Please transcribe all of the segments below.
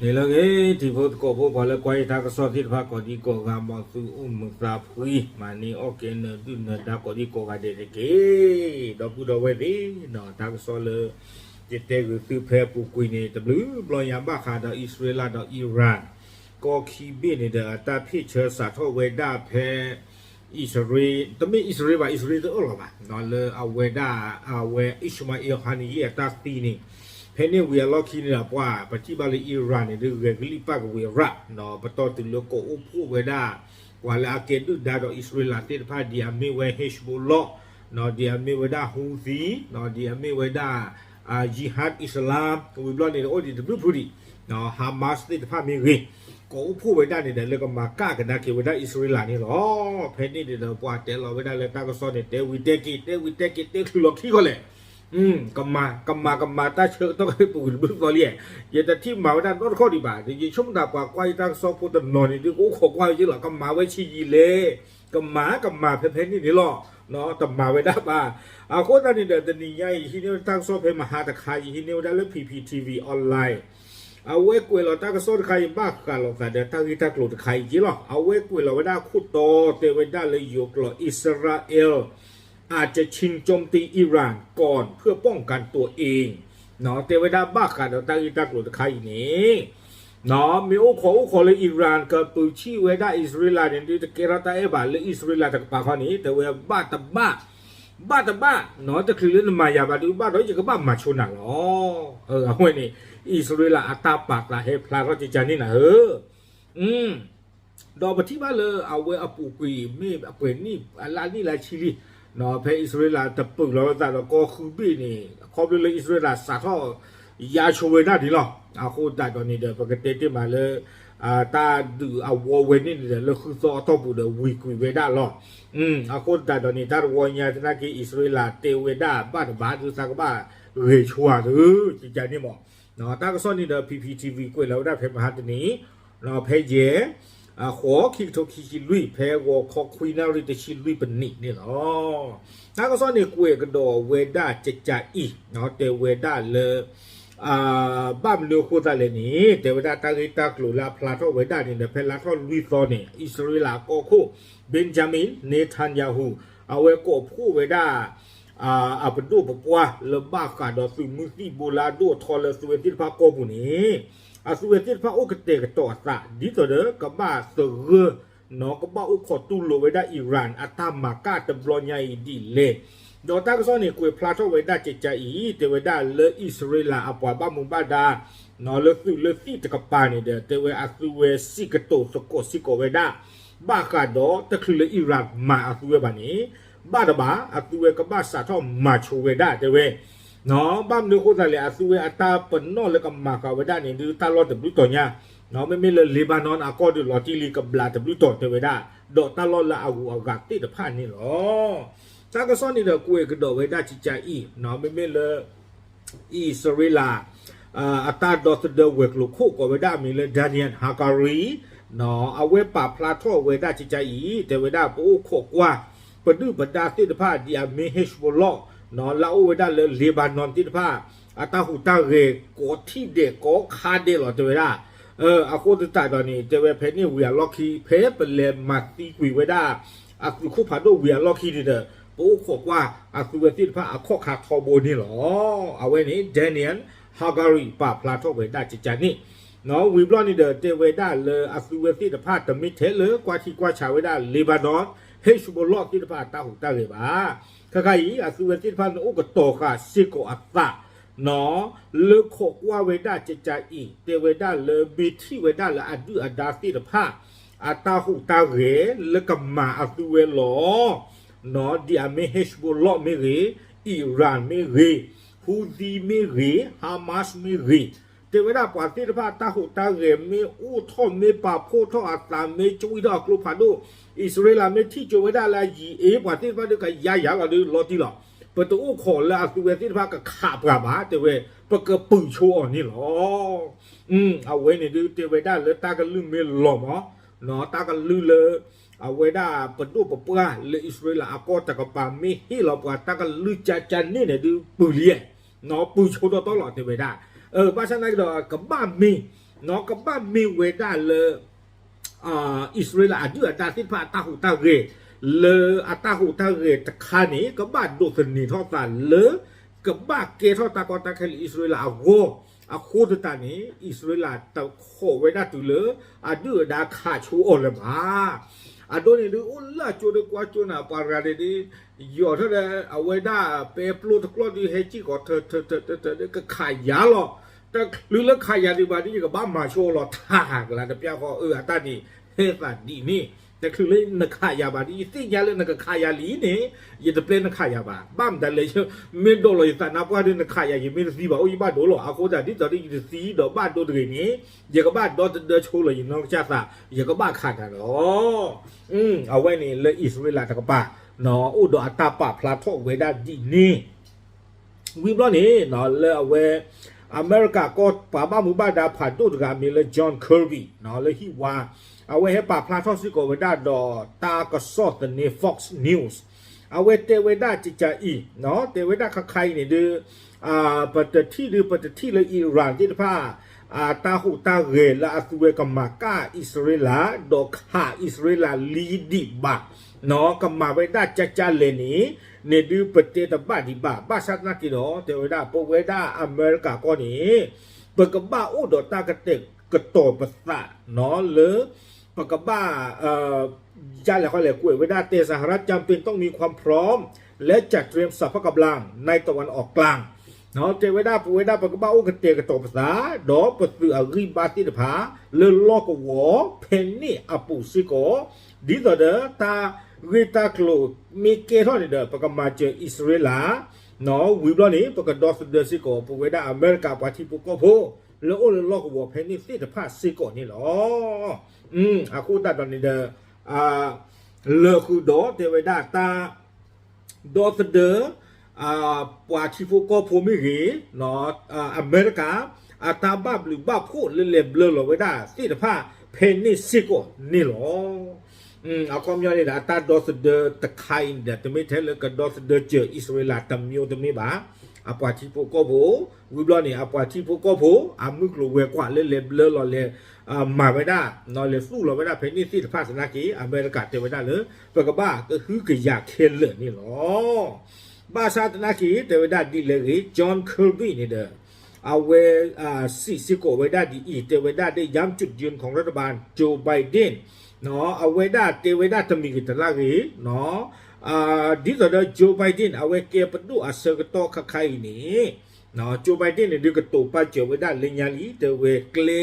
န့ၣ်လၢအဂ့ၤ တံၤဖိသကိးဖိ ပှၤလၢကွၢ်ယတၢ်ကစီၣ်သ့ၣ်တဖၣ်ကိးဒံကိးဂၤ မ်သုအိၣ်မုာ်သးဖှံ မၤန့ၢ်အီၣ်ကဲနၢၤဒုၣ်နၢၤဒါကိးဒံကိးဂၤဒဲးတက့ၢ်. ဒီပုၢ်ဒီဝဲၢ်သ့ၣ်, တၢ်ကစီၣ်လၢ ယတဲဂုာ်သုဖဲအပူၤကွံာ်န့ၣ် တဘျုးဘျီညါဘၣ်ဃးဒီးအံၣ်စရ့လးဒီးအံရၣ် ကီၢ်ခံဘ့ၣ်န့ၣ်ဒီး အတၢ်ဖ့ၣ်ဆၢစးထီၣ်ဝဲဒၣ်ဖဲ အံၣ်စရ့လး, တမ့ၢ်အံၣ်စရ့လးဘၣ်, အံၣ်စရ့လးတအၢၣ်လီၤဘၣ်, လၢအဝဲဒၣ် အဝဲ Ismail Haniyeh အတၢ်သံန့ၣ်, ဖဲန့ၣ်ဝံၤအလီၢ်ခံန့ၣ်ဒီး ပှၤပထံၣ်ဘၣ်လၢအံရၣ်န့ၣ်ဒုး ဂဲၤကလံၣ်ပာ်ကဝံၤရၣ်, ပတီၢ်တုၤလၢကိးအိၣ်ဖှိၣ်ဝဲဒၣ် ပှၤလၢအကဲဒုၣ်ဒါဒီးအံၣ်စရ့လးသ့ၣ်တဖၣ် ဒ်အမ့ၢ်ဝဲ Hezbollah, ဒ်အမ့ၢ်ဝဲဒၣ် Houthi, ဒ်အမ့ၢ်ဝဲဒၣ် Jihad Islam ဝံၤဘျီန့ၣ်ဒီး အိၣ်ဒံးတဘျုးဖုဒံး, Hamas သ့ၣ်တဖၣ်မ့ၢ်ဂ့ၤ, ကိးအိၣ်ဖှိၣ်ဝဲဒၣ်န့ၣ်ဒီး လၢကမၤကၣ်ကဒါက့ၤဝဲဒၣ်အံၣ်စရ့လးန့ၣ်လီၤ. ဖဲန့ၣ်န့ၣ်ဒီး ပှၤတဲလီၤဝဲဒၣ်လၢတၢ်ကစီၣ်န့ၣ် တဲဝံၤတဲက့ၤ တဲဝံၤတဲက့ၤ တဲချုးလီၤခံဃီလဲၣ်, ကမၤ ကမၤ ကမၤတၢ်ဆၢကတီၢ်က့ၤပူၤကွံာ်တဘျုးသီလံ, ယတထံၣ်မၤဝဲဒၣ်နီတခီၣ်ဒံးဘၣ်, ယဆိကမိၣ်တၢ်ပှၤကွၢ်ယတၢ်ကစီၣ်ဖိတနီၤန့ၣ်ဒုး ကအိၣ်ခိးကွၢ်ဝဲက့လီၤ, ကမၤဝဲဆံးယံာ်လဲၣ်, ကမၤ ကမၤဖဲဖဲန့ၣ်န့ၣ်လီၤ, တမၤဝဲဒၣ်ဘၣ်. အဃိသတးန့ၣ်ဒီး တနံၤညါအံၤ ယဟံးန့ၢ်ဝဲတၢ်ကစီၣ်ဖဲမဟါတခါ ယဟံးန့ၢ်ဝဲဒၣ်လၢ P P T V Online အဝဲကွဲးလီၤတၢ်ကစီၣ်တခါအံၤ ဘၣ်ဃးလိာ်သးဒီးတၢ်ဂ့ၢ်တၢ်ကျိၤတခါအံၤက့လီၤ. အဝဲကွဲးလီၤဝဲဒၣ်အခိၣ်တီ တဲဝဲဒၣ်လၢယိၤကျိာ် อิสราเอลอาจจะชิงโจมตีอิหร่านก่อนเพื่อป้องกันตัวเอง တဲဝဲဒၣ်ဘၣ်ဃးဒီးတၢ်ဂ့ၢ်တၢ်ကျိၤတခါအံၤန့ၣ် မ့ၢ်အိၣ်ခိးအိၣ်ခိးလၢ Iran ကပုာ်ဆံးဝဲဒၣ်အံၣ်စရ့လးန့ၣ်ဒုး တကဲထီၣ်တၢ်အဲၣ်ဘၣ်လၢအံၣ်စရ့လးတကပၤခီန့ၣ် တဲဝဲဘၣ်တဘၣ် ဘၣ်တဘၣ်, တချုးလၢနမၤယၤဘၣ်ဒုး ဘၣ်ဒီးယကဘၣ်မၤဆိနၤလီၤ. အဝဲန့ၣ် အံၣ်စရ့လးအတၢ်ပာ်သးဟဲဖျါထီၣ်ကကန့ၣ်နၤဧၢ ဒီးပထံၣ်ဘၣ်လၢအဝဲအပူၤကွံာ်မ့ၢ်အပှဲၤနံၣ်အလါနံၣ်လါဆံလံ, ဖဲအံၣ်စရ့လးတပၢၢ်လီၤအသးဒီးကီၢ်ဃုဘ့ၣ်န့ၣ် ခီဖျိလၢအံၣ်စရ့လးစးထီၣ်ယါဆိဝဲဒၣ်န့ၣ်လီၤ. အဃိသတးဒီးန့ၣ်ဒီး ပကတဲတ့ၢ်မးလၢ တၢ်ဒုးအဝီဝဲန့ၣ်န့ၣ်ဒီး လၢဃုသီအတီၢ်ပူၤဒီးဝံၤကွံာ်ဝဲဒၣ်လီၤ. အဃိသတးဒီးန့ၣ် တၢ်တဝီညါသနာ်က့ အံၣ်စရ့လးတဲဝဲဒၣ် ဘၣ်တဘၣ်ဒုးသးကဘၣ်ဂဲၤဆိဧါသု ကကန့ၣ်မး. တၢ်ကစီၣ်န့ၣ်ဒီး P P T V ကွဲးလီၤဝဲဒၣ်ဖဲမဟါတနံၤ ဖဲယဲၢ် အဃိး ခံကထိခံဆံလွံၢ် ဖဲဂီၤခီခွံနၣ်ရံၣ်တဆံလွံၢ်ပနံးန့ၣ်လီၤ. တၢ်ကစီၣ်န့ၣ်ကွဲးကဒီးဝဲဒၣ်ကကအံၤ တဲဝဲဒၣ်လၢ ဘၣ်မနုၤအဃိသတးလဲၣ်န့ၣ် တဲဝဲဒၣ်တၢ်ဂ့ၢ်တၢ်ကျိၤလၢအဖျါထီၣ်ဝဲဒၣ်န့ၣ်ဒီး ဖဲလါထီၣ်လွံၢ်သီန့ၣ် အံၣ်စရ့လးကီၢ်ခိၣ် Benjamin Netanyahu အဝဲကိးဖှိၣ်ဝဲဒၣ် အပဒိၣ်ပပှၢ်လၢဘၣ်ဃးဒီးသုးမုၢ်သံၣ်ဘိလၢအဒိၣ်အထီလၢအသုဝဲသ့ၣ်တဖၣ်ကီၢ်ပူၤန့ၣ် အသုဝဲသ့ၣ်တဖၣ်အိၣ်ကတဲာ်ကတီၤအသး ဒ်သိးဒီးကဘၣ်သဂၢၢ် ကဘၣ်အိၣ်ခိးတူၢ်လိာ်ဝဲဒၣ် Iran အတၢ်မၤကၣ်တဘျီညါအံၤဒ်လဲၣ်. ဒီးတၢ်ကစီၣ်န့ၣ် ကွဲးဖျါထီၣ်ဝဲဒၣ်ကကအံၤ တဲဝဲဒၣ်လၢအံၣ်စရ့လးအပှၤဘၣ်မူဘၣ်ဒါ လၢသုးလၢသံၣ်တကပၤန့ၣ်ဒီး တဲဝဲအသုဝဲစံးကတိၤသကိးစ့ၢ်ကီးဝဲဒၣ် ဘၣ်ဃးဒီးတချုးလၢ Iran မၤအသုဝဲဘၣ်န့ၣ် ဘၣ်တဘၣ် အသုဝဲကဘၣ်စးထီၣ်မၤဆိဝဲဒၣ် တဲဝဲ ဘၣ်မနုၤအဃိသတးလဲၣ် အသုဝဲအတၢ်ပနီၣ်လၢကမၤဃာ်ဝဲဒၣ်န့ၣ်ဒုးတၢ်လီၢ်တဘျုးတီၤညါ, မ့မ့ၢ်လၢ Lebanon အကီၢ်ဒုးလီၤတံၢ်လံကဘျးတဘျုးတီၤတဲဝဲဒၣ်, ဒီးတၢ်လီၢ်လၢအဂုၤအဂၤသ့ၣ်တဖၣ်န့ၣ်လီၤ. တၢ်ကစီၣ်န့ၣ်ဒီးကွဲးကဒီးဝဲဒၣ်ကကအံၤ, မ့မ့ၢ်လၢ အံၣ်စရ့လး အတၢ်ဒီသဒၢဝဲၤကျိၤခိၣ်ကိးဝဲဒၣ်အမံၤလၢ Daniel Hagari အဝဲပာ်ဖျါထီၣ်ဝဲဒၣ်ကကအံၤ တဲဝဲဒၣ်ပအိၣ်ခိးကွၢ် ပဒုၣ်ပဒါသ့ၣ်တဖၣ်ဒ်အမ့ၢ် Hezbollah လၢအအိၣ်ဝဲဒၣ်လၢ Lebanon သ့ၣ်တဖၣ် အတၢ်ဟူးတၢ်ဂဲၤကိးထံၣ်ဒဲးကိးခါဒဲးလီၤတဲဝဲဒၣ်. အဃိသတးဒီးန့ၣ် တဲဝဲဖဲန့ၣ်ဝံၤအလီၢ်ခံ ဖဲပလဲၤမၤသံကွံာ်ဝဲဒၣ် အသုးခိၣ်ဖးဒိၣ်ဝံၤအလီၢ်ခံန့ၣ်ဒီး ပအိၣ်ခိးကွၢ်အသုဝဲသ့ၣ်တဖၣ်အခီၣ်ခါထီဘိန့ၣ်လီၤ. အဝဲန့ၣ် Daniel Hagari ပာ်ဖျါထီၣ်ဝဲဒၣ်ကကန့ၣ် ဝံၤဘျီန့ၣ်ဒီး တဲဝဲဒၣ်လၢအသုဝဲသ့ၣ်တဖၣ်တမ့ၢ်ထဲလၢကွၢ်ထံကွၢ်ဆးဝဲဒၣ် Lebanon Hezbollah သ့ၣ်တဖၣ်အတၢ်ဟူးတၢ်ဂဲၤဘၣ်. ခဲခါအံၤ အသုဝဲသ့ၣ်တဖၣ်န့ၣ်အိၣ်ကတီၤဃာ်စ့ၢ်ကီးအသး လၢခိးကွၢ်ဝဲဒၣ်ကကအံၤ တဲဝဲဒၣ်လၢမ့ၢ်ထံၣ်ဝဲဒၣ်လၢအဒုၣ်အဒါသ့ၣ်တဖၣ် အတၢ်ဟူးတၢ်ဂဲၤလၢကမၤအသုဝဲလီၤ. ဒ်အမ့ၢ် Hezbollah မ့ၢ်ဂ့ၤ, Iran မ့ၢ်ဂ့ၤ, Houthi မ့ၢ်ဂ့ၤ, Hamas မ့ၢ်ဂ့ၤ, တဲဝဲဒၣ်ပှၤသ့ၣ်တဖၣ်အတၢ်ဟူးတၢ်ဂဲၤမ့ၢ်အိၣ်ထီၣ်မ့ၢ်ပာ်ဖှိၣ်ထီၣ်အသးမ့ၢ်ကွံထီၣ်အကျိဖးဒိၣ်, အံၣ်စရ့လးမ့ၢ်ထံၣ်ကၠိဝဲဒၣ်လၢအယံၤအ့ ပှၤသ့ၣ်တဖၣ်ဒုးကယါယၤလီၤဒုးလီၤတံၢ်လီၤ. ပတအိၣ်ခိးလၢအသုဝဲသ့ၣ်တဖၣ်ကခးပှၤဘၣ် တဲဝဲ, ပကပုာ်ဆိအီၤန့ၣ်လီၤ. အဝဲန့ၣ်ဒုးတဲဝဲဒၣ်လၢတၢ်ကလုၢ်မ့ၢ်လီၤမး, တၢ်ကလုၢ်လၢ အဝဲဒၣ်ပဒိၣ်ပပှၢ်လၢအံၣ်စရ့လးအကီၢ်တကပၤမ့ၢ်ဟ့ၣ်လီၤပှၤတၢ်ကလုၢ်ကကန့ၣ်န့ၣ်ဒုးပုာ်လံ, ပုာ်ဆိတီတီလီၤတဲဝဲဒၣ်. ဘၣ်ဆၣ်သနာ်က့ဒီး ကဘၣ်မ့ၢ် ကဘၣ်မ့ၢ်ဝဲဒၣ်လၢ အံၣ်စရ့လးအဒုၣ်အဒါသ့ၣ်တဖၣ်အတၢ်ဟူးတၢ်ဂဲၤ, လၢအတၢ်ဟူးတၢ်ဂဲၤတခါန့ၣ် ကဘၣ်ဒိးသန့ၤထီၣ်သးလၢ ကဘၣ်ကဲထီၣ်တၢ်ကီတၢ်ခဲလၢအံၣ်စရ့လးအဂီၢ်, အဃိသတးန့ၣ် အံၣ်စရ့လးတခိးဝဲဒၣ်တုၤလၢ အဒုၣ်အဒါခးဆိအီၤလၢၤဘၣ်. အဒိန့ၣ်ဒုးအိၣ်လၢအကၠိဒုးကွၢ်ကၠိနၤပှၤတဂၤန့ၣ်ဒုး ယီၤထီၣ်ဒီး အဝဲဒၣ်ပဲပျိတကျီၢ်ဒုးဟဲစံၣ်ဃီၤထၢထၢထၢထၢထၢဒုးကခးယၤလီၤ. တချုးလၢခးယၤဒံးဘၣ်ဒုး ယကဘၣ်မၤဆိလီၤထးကလါတပျၢ်ဃီ အၢ အတၢ်န့ၣ် ဟဲသးဒ်န့ၣ်, တချုးလၢနခးယၤဘၣ်ဒုး ယသ့ၣ်ညါလၢနကခးယၤလံန့ၣ် ယတပျဲနခးယၤဘၣ်. ဘၣ်မတၤလဲၣ် မ့ၢ်ဒိးလီၤယသးနါပှၢ်ဒုး နခးယၤ ယမ့ၢ်တသံဘၣ် အိၣ်ယဘၣ်ဒိလီၤ. အဃိသတးဒ်သိးဒုးယတသံဒီးဘၣ်ဒိတဂ့ၤန့ၣ် ယကဘၣ်ဒီသဒၢဆိလီၤယနီၢ်ကစၢ်သး ယကဘၣ်ခးနၤလီၤ. အဝဲန့ၣ်လၢအံၣ်စရ့လးတကပၤ အိၣ်ဒီးအတၢ်ပာ်ဖျါထီၣ်ဝဲဒၣ်ဒ်န့ၣ် ဝံၤဘျီန့ၣ် လၢအဝဲ အမဲရကၤကီၢ်ပှၤဘၣ်မူဘၣ်ဒါဖးဒိၣ်တဂၤမ့ၢ်လၢ John Kirby လၢဟံၣ်ဝါ အဝဲဟဲပာ်ဖျါထီၣ်စ့ၢ်ကီးဝဲဒၣ်ဒီးတၢ်ကစီၣ်သန့ Fox News အဝဲတဲဝဲဒၣ်ကကးအံၤ တဲဝဲဒၣ်ခါခါအံၤန့ၣ်ဒုး ပတထံၣ်ဒုး ပတထံၣ်လၢ Iran သ့ၣ်တဖၣ် အတၢ်ဟူးတၢ်ဂဲၤလၢအသုဝဲကမၤကၢ်အံၣ်စရ့လး ဒီးခးအံၣ်စရ့လးလံဒံးဘၣ် ကမၤဝဲဒၣ်ကကးလဲၣ်န့ၣ် န့ၣ်ဒုးပတဲတဘၣ်ဒံးဘၣ် ဘၣ်ဆၣ်သနာ်က့ဒီး တဲဝဲဒၣ် ပဝဲဒၣ်အမဲရကၤကီၢ်န့ၣ် ပကဘၣ်အိၣ်ဒီးတၢ်ကတဲာ်ကတီၤပသး လၢ ပကဘၣ် ယလဲၤခီလဲၤကွဲးဝဲဒၣ် แต่สหรัฐจำเป็นต้องมีความพร้อม และจัดเตรียมสรรพกำลังในตะวันออกกลาง တဲဝဲဒၣ် ပဝဲဒၣ်ပကဘၣ်အိၣ်ကတဲာ်ကတီၤပသး ဒီးပသုးအဂံၢ်ဘါသ့ၣ်တဖၣ် လၢလီၢ်ကဝီၤဖဲန့ၣ်အပူၤစ့ၢ်ကီး ဒ်သိးဒီးတၢ်ဂ့ၢ်တၢ်ကျိၤမ့ၢ်ကဲထီၣ်န့ၣ်ဒီး ပကမၤစၢၤအံၣ်စရ့လး ဝံၤဘျီန့ၣ် ပကဒီသဒၢစ့ၢ်ကီး ပဝဲဒၣ်အမဲရကၤပှၤထံဖိကီၢ်ဖိ လၢအိၣ်လၢလီၢ်ကဝီၤဖဲန့ၣ်သ့ၣ်တဖၣ်စ့ၢ်ကီးန့ၣ်လီၤ. အဃိသတးဒီးန့ၣ်ဒီး လၢာ်ဃုာ်ဒီးတဲဝဲဒၣ်တၢ် ဒီသဒၢ ပှၤထံဖိကီၢ်ဖိမ့ၢ်ဂ့ၤ အမဲရကၤ အတၢ်ဘၣ်ဘျုးဘၣ်ဖှိၣ်လၢလဲၤဘျၢလီၤဝဲဒၣ်သ့ၣ်တဖၣ်ဖဲန့ၣ်စ့ၢ်ကီးန့ၣ်လီၤ. အခီပညီန့ၣ်ဒီး အတၢ်ဒီသဒၢတခါအံၤန့ၣ်ဒီး တမ့ၢ်ထဲလၢကဒီသဒၢစၢၤအံၣ်စရ့လးတမံၤတမ့ၢ်ဘၣ် အပှၤထံဖိကီၢ်ဖိ ဝံၤဘျီန့ၣ် အပှၤထံဖိကီၢ်ဖိ အမုၢ်ကျိၤဝဲၤကွာ်လၢလဲၤဘျၢလီၤလဲၤ မၤဝဲဒၣ် လဲၤသူၣ်လီၤဝဲဒၣ်ဖဲန့ၣ်သ့ၣ်တဖၣ်သနာ်က့ အမဲရကၤတဲဝဲဒၣ်လၢ ပကဘၣ်ကဟုကယာ်ခဲလၢာ်န့ၣ်လီၤ. ဘၣ်ဆၣ်သနာ်က့ တဲဝဲဒၣ်ဒ်လဲၣ်ဂ့ၤ John Kirby န့ၣ်ဒီး အဝဲ စံးစ့ၢ်ကီးဝဲဒၣ်ဒ်အံၤ တဲဝဲဒၣ် ได้ย้ำจุดยืนของรัฐบาล Joe Biden အဝဲဒၣ်တဲဝဲဒၣ်တမံၤဂ့ၤတလၢ်ဂ့ၤ ဒ်သိးဒီး Joe Biden အဝဲကဲပဒိၣ်အဆၢကတီၢ်ခါခါအံၤန့ၣ် Joe Biden န့ၣ်ဒုးကတိၤပာ်စၢၤဝဲဒၣ်လၢညါလံ တဲဝဲကျဲ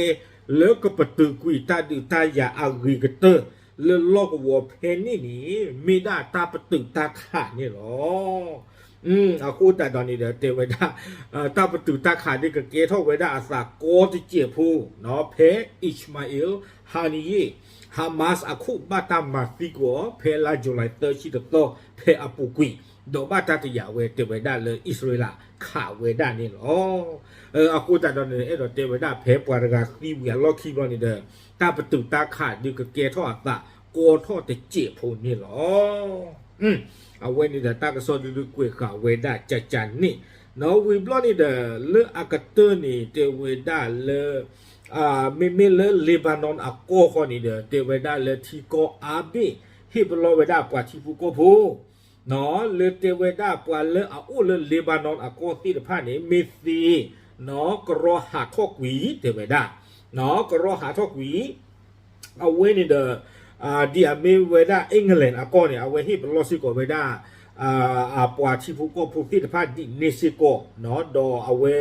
လၢကပတုာ်ကွံာ်တၢ်ဒုးတၢ်ယၤအဂ့ၤကတၢၢ် လၢလီၢ်ကဝီၤဖဲန့ၣ်န့ၣ် မ့ၢ်ဒၣ်တၢ်ပတုာ်တၢ်ခးန့ၣ်လီၤ. အဃိသတးဒီးန့ၣ်ဒီး တဲဝဲဒၣ် တၢ်ပတုာ်တၢ်ခးဒ်ကကဲထီၣ်ဝဲဒၣ်အသးကီတစဲးဖိ ဖဲ Ismail Haniyeh Hamas အခိၣ်ဘၣ်တၢ်မၤသံကွံာ်အီၤ ဖဲလါ July သၢဆံတသီ ဖဲအပူၤကွံာ် ဒီးဘၣ်တၢ်တယာ်ဝဲတဲဝဲဒၣ်လၢအံၣ်စရ့လးခးဝဲဒၣ်န့ၣ်လီၤ. အဃိသတးဒီးန့ၣ် အဲၣ်ဒိးတဲဝဲဒၣ်ဖဲပှၤတဂၤသံဝံၤအလီၢ်ခံဘျီန့ၣ်ဒီး တၢ်ပတုာ်တၢ်ခးဒုးကကဲထီၣ်အသးကီထီၣ်တစဲးဖိန့ၣ်လီၤ. အဝဲန့ၣ်ဒီးတၢ်ကစီၣ်ဒုးဒုးကွဲးဃာ်ဝဲဒၣ်ကကန့ၣ် ဒီးဝံၤဘျီန့ၣ်ဒီး လၢအကတၢၢ်န့ၣ် တဲဝဲဒၣ်လၢ မ့မ့ၢ်လၢ Lebanon အကီၢ်ဃီန့ၣ်ဒီး တဲဝဲဒၣ်လၢထံကီၢ်အါဘ့ၣ် ဟ့ၣ်ပလီၢ်ဝဲဒၣ်ပှၤထံဖိကီၢ်ဖိ လၢတဲဝဲဒၣ်ပှၤလၢအအိၣ်လၢ Lebanon အကီၢ်သ့ၣ်တဖၣ်န့ၣ် မ့ၢ်သ့ ကရီဟးထီၣ်ကွံာ် တဲဝဲဒၣ် ကရီဟးထီၣ်ကွံာ် အဝဲန့ၣ်ဒီး ဒ်အမ့ၢ်ဝဲဒၣ် England အကီၢ်န့ၣ် အဝဲဟ့ၣ်ပလီၢ်စ့ၢ်ကီးဝဲဒၣ် အပှၤထံဖိကီၢ်ဖိသ့ၣ်တဖၣ်ဒ်န့ၣ်စ့ၢ်ကီး ဒီးအဝဲ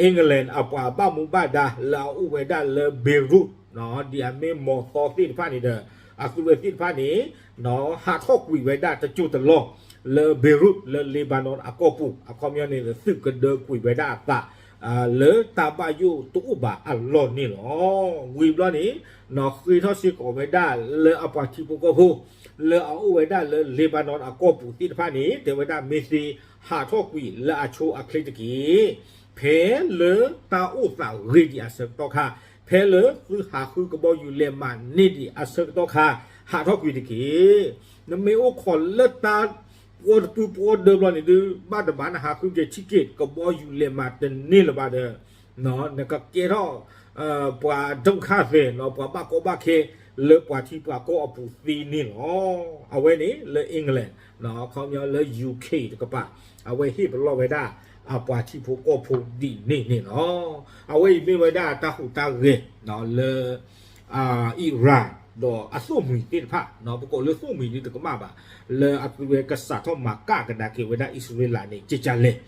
England အပှၤဘၣ်မူဘၣ်ဒါလၢအအိၣ်ဝဲဒၣ်လၢ Beirut ဒ်အမ့ၢ်မီၤသီသ့ၣ်တဖၣ်န့ၣ်ဒီး အသုဝဲသ့ၣ်တဖၣ်န့ၣ် ဟးထီၣ်ကွံာ်ဝဲဒၣ်တစိၢ်တလီၢ် လၢ Beirut လၢ Lebanon အကီၢ်ပူၤ အခီပညီန့ၣ် သုးကဒၢကွံာ်ဝဲဒၣ်အသး လၢတၢ်ဘၣ်ယိၣ်တအိၣ်ဘၣ်အလီၢ်န့ၣ်လီၤ. ဝံၤဘျီန့ၣ် ဃ့ထီၣ်စ့ၢ်ကီးဝဲဒၣ်လၢအပှၤထံဖိကီၢ်ဖိ လၢအအိၣ်ဝဲဒၣ်လၢ Lebanon အကီၢ်ပူၤသ့ၣ်တဖၣ်န့ၣ် တဲဝဲဒၣ်မ့ၢ်သ့ ဟးထီၣ်ကွံာ်လၢအဆိအချ့တက့ၢ်. ဖဲလၢတၢ်အိၣ်သးဂ့ၤဒံးအဆၢကတီၢ်ခါ, ဖဲလၢသုဟးဃုကဘီယူၤလဲၤမးန့ၢ်ဒံးအဆၢကတီၢ်ခါ, ဟးထီၣ်ကွံာ်တက့ၢ်. နမ့ၢ်အိၣ်ခိးလၢတၢ်ပှီၢ်တပုၢ်ပှီၢ်ဒၢဘျီန့ၣ်ဒုး ဘၣ်တဘၣ်နဟးဃုက့ၤထံက့ၤ ကဘီယူၤလဲၤမးတန့ၢ်လၢၤဘၣ်ဒီး နကကဲထီၣ် ပှၤဒုက္ခသည် ပှၤဘၣ်ကီဘၣ်ခဲ လၢပှၤထံပှၤကီၢ်အပူၤသ့န့ၣ်လီၤ. အဝဲန့ၣ်လၢ England ခီပညီလၢ U K တကပၤ အဝဲဟ့ၣ်ပလီၢ်ဝဲဒၣ် အပှၤထံဖိကီၢ်ဖိဒ်န့ၣ်န့ၣ်လီၤ. အဝဲအံၤမ့ၢ်ဝဲဒၣ်တၢ်ဟူးတၢ်ဂဲၤလၢ Iran ဒီးအသိၣ်မှံၤသ့ၣ်တဖၣ် ပကိးလၢသိၣ်မှံၤဒ်တကမၣ်ဘၣ် လၢအသုဝဲကစးထီၣ်မၤကၣ်ကဒါက့ၤဝဲဒၣ်အံၣ်စရ့လးန့ၣ် ကကလဲၣ်.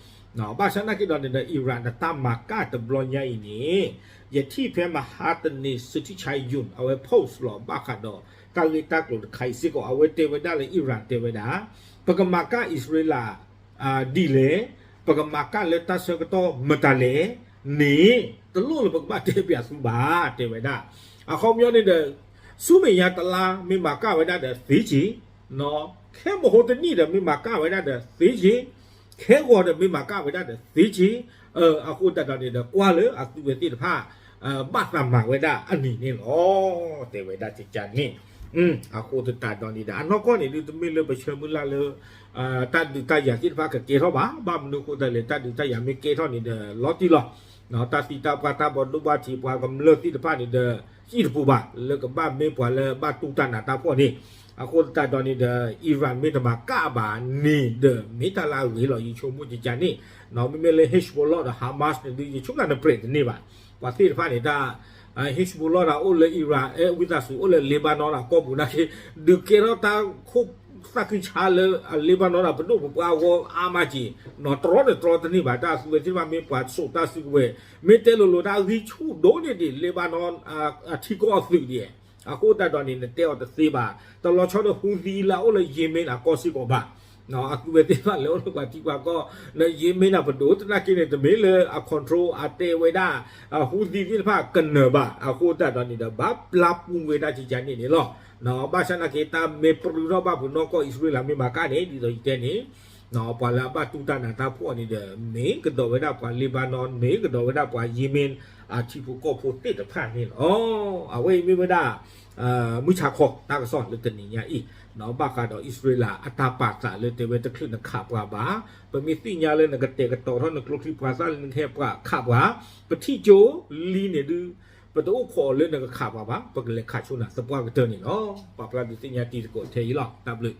ဘၣ်ဆၣ်နာ်က့ဒီးန့ၣ်ဒီး Iran အတၢ်မၤကၣ်တဘျီညါအံၤန့ၣ် ယထံၣ်ဖဲမဟါတနံၤ စူးထံၣ်ဆါယုၢ် အဝဲ post လီၤဘၣ်ဃးဒီး တၢ်ဂ့ၢ်တၢ်ကျိၤတခါအံၤစ့ၢ်ကီး အဝဲတဲဝဲဒၣ်လၢ Iran တဲဝဲဒၣ် ပကမၤကၣ်အံၣ်စရ့လး ဒ်လဲၣ်, ပကမၤကၣ်လၢတၢ်ဆၢကတီၢ်မတၤလဲၣ်န့ၣ် တလိၣ်လၢပကဘၣ်တဲပၠးသုဘၣ် တဲဝဲဒၣ်. အခီပညီန့ၣ်ဒီး ဆူမဲာ်ညါတလါ မ့ၢ်မၤကၣ်ဝဲဒၣ်ဒီးသ့က့ၤ, ခဲမဟိတနံၣ်ဒီး မ့ၢ်မၤကၣ်ဝဲဒၣ်ဒီးသ့က့ၤ, ခဲဂီၤဒီး မ့ၢ်မၤကၣ်ဝဲဒၣ်ဒီးသ့က့ၤ, အဃိသတးဒီးန့ၣ်ဒီး ကွၢ်လၢအသုဝဲသ့ၣ်တဖၣ် ဘၣ်သးမၤဝဲဒၣ်အနံၤန့ၣ်လီၤ တဲဝဲဒၣ်ကကန့ၣ်. အဃိသတးဒီးန့ၣ်ဒီး အနီၢ်ကီၢ်န့ၣ်ဒုး တမ့ၢ်လၢပဆၢမုၢ်လၢ်လၢ တၢ်ဒုးတၢ်ယၤသ့ၣ်တဖၣ်ကကဲထီၣ်ဘၣ်. ဘၣ်မနုၤအဃိသတးလဲၣ် တၢ်ဒုးတၢ်ယၤမ့ၢ်ကဲထီၣ်န့ၣ်ဒီး လီၤတံၢ်လီၤ. တၢ်သံတၢ်ပှၢ်တၢ်ဘီဒိၣ်ဘၣ်ထံး ပှၤကမျၢၢ်သ့ၣ်တဖၣ်န့ၣ်ဒီး ဟံၣ်တပူၤဘၣ် လၢကဘၣ်မ့ၢ်ပှၤလၢဘၣ်တူၢ်တၢ်နးတၢ်ဖှီၣ်န့ၣ်. အဃိသတးဒီးန့ၣ်ဒီး Iran မ့ၢ်တမၤကၣ်ဘၣ်န့ၣ်ဒီး မ့ၢ်တၢ်လၢအဂ့ၤလီၤ ယဆိကမိၣ်ကကန့ၣ်. မ့မ့ၢ်လၢ Hezbollah ဒီး Hamas န့ၣ်ဒုး ယဆိကမိၣ်နပြဲးတန့ၢ်ဘၣ်. ပှၤသ့ၣ်တဖၣ်န့ၣ် တၢ် Hezbollah ဒၣ်အိၣ်လၢ Iran ဝံသးစူၤ အိၣ်လၢ Lebanon အကီၢ်ပူၤနာ်က့ ဒုးကဲထီၣ်တၢ်ခိၣ်သၣ်ခုဆါလၢ Lebanon ဒၣ်ပဒိၣ်ပပှၢ်အဂီၢ်အါမးက့ၤ, တြီန့ၣ်တြီတန့ၢ်ဘၣ်. တၢ်အသုဝဲသ့ၣ်တဖၣ်မ့ၢ်ပှၤစိာ်တၢ်စုကဝဲၤ မ့ၢ်တဲလိၤလိၤ တၢ်ဂံၢ်ဆူၣ်ဒိၣ်န့ၢ်ဒံး Lebanon အထံကီၢ်အသုးဒံး. အဃိသတးဒီးန့ၣ် နတဲအီၤတသ့ဘၣ်. တလီၤဆီဒီး Houthi လၢအအိၣ်လၢ Yemen အကီၢ်စ့ၢ်ကီးဘၣ်. အသုဝဲသ့ၣ်တဖၣ်လၢအိၣ်လၢပှၤထံပှၤကီၢ် လၢ Yemen အပဒိၣ်သနာ်က့န့ၣ် တမ့ၢ်လၢအ control အတဲဝဲဒၣ် Houthi သ့ၣ်တဖၣ်ကနၢၤဘၣ်. အဃိသတးဒီးန့ၣ်ဒီး ဘၣ်ပျၢ်ပူၤဝဲဒၣ်ကကန့ၣ်န့ၣ်လီၤ. ဘၣ်ဆၣ်နာ်က့ တၢ်မ့ၢ်ပြူထီၣ်ဘၣ်ဖုးနီၢ်ကီၢ် အံၣ်စရ့လးမ့ၢ်မၤကၣ်န့ၣ် ဒ်သိးယတဲန့ၣ် ပှၤလၢအဘၣ်တူၢ်တၢ်နးတၢ်ဖှီၣ်န့ၣ်ဒီး မ့ၢ်ကဒီးဝဲဒၣ်ပှၤ Lebanon မ့ၢ်ကဒီးဝဲဒၣ်ပှၤ Yemen အထံဖိကီၢ်ဖိသ့ၣ်တဖၣ်န့ၣ်လီၤ. အဝဲအံၤမ့ၢ်ဝဲဒၣ် မုၢ်ဆါခီတၢ်ကစီၣ်လၢတနံၤညါအံၤ ဘၣ်ဃးဒီးအံၣ်စရ့လးအတၢ်ပာ်သးလၢတဲဝဲတချုးနခးပှၤဘၣ်, ပမ့ၢ်သ့ၣ်ညါလၢနကတဲာ်ကတီၤထီၣ်နကျိချံမျိာ်သၣ်လၢနကဟဲပှၤခးပှၤ, ပထံၣ်ကၠိလံန့ၣ်ဒုး ပတအိၣ်ခိးအီၤလၢနကခးပှၤဘၣ်, ပကလဲၤခးဆိနၤသပှၢ်ကတၢၢ်န့ၣ်လီၤ. ပာ်ဖျါဒုးသ့ၣ်ညါတံၤသကိးထဲအံၤလီၤ. တၢ်ဘျုး